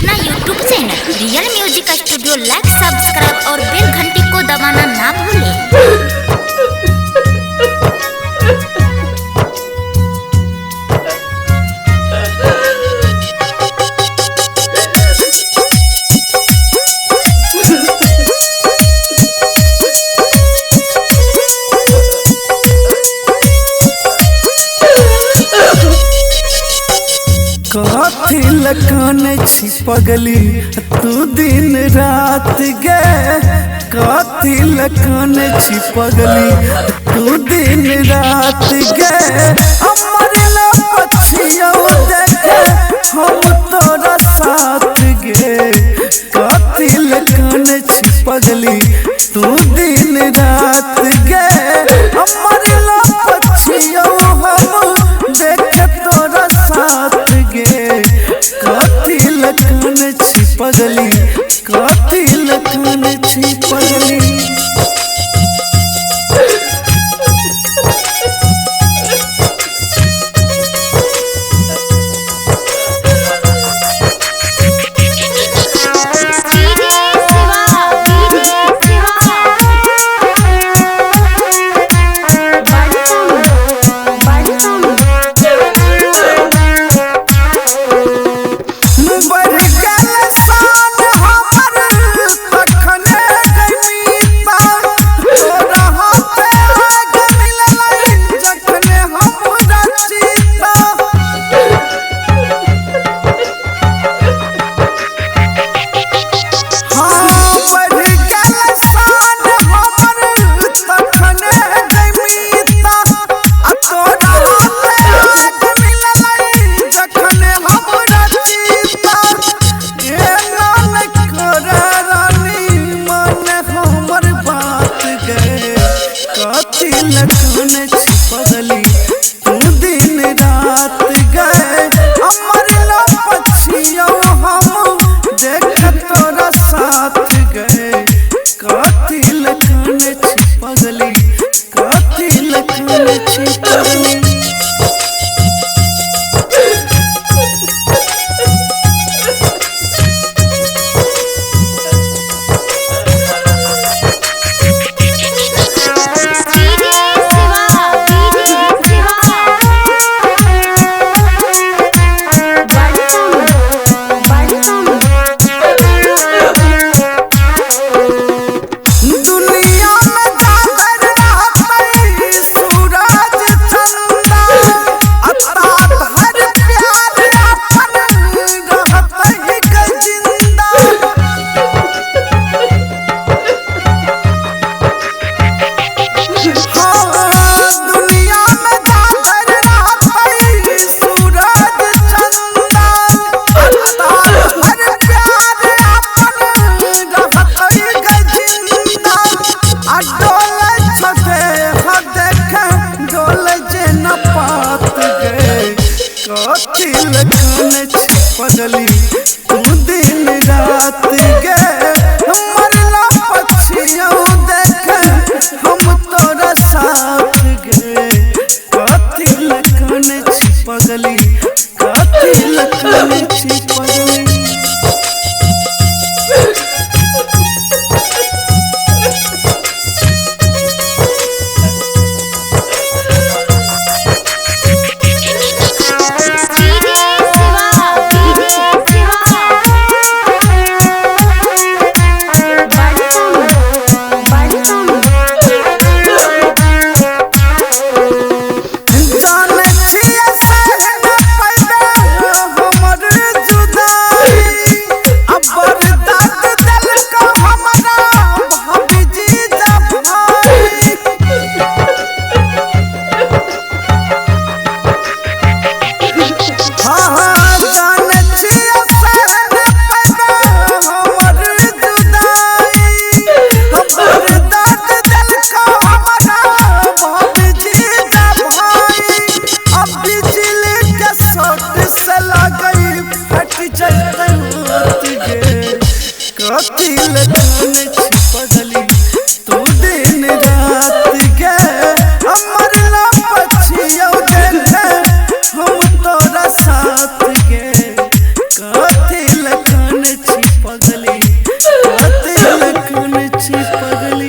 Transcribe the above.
अपना YouTube channel real music studio like, subscribe और बेल घंटी को दबाना ना भूलें। कथी लकाने छी पगली तू दिन रात गे, कथी लकाने छी पगली तू दिन रात गे। हमर पछियौ देखे हम तोरा साथ गे, कथी लकाने छी पगली तू दिन रात गे। हमर पछियौ हम देखे तोरा साथ गे, कथी लकाने छी पगली, कथी लकाने छी पगली। कथी लकाने छी पगली तू दिन रात गे। हमर पछियौ हम देख तोरा साथ गे, कथी लकाने छी पगली, कथी लकाने छी पगली। कथी लकाने छी पगली तू दिन रात गे। हमर पछियौ देखे हम तोरा साथ गे, कथी लकाने छी पगली, कथी लकाने छी पगली। कथी लकाने छी पगली तू दिन रात गे। हमर पछियौ देखे हम तोरा साथ गे, कथी लकाने पगली।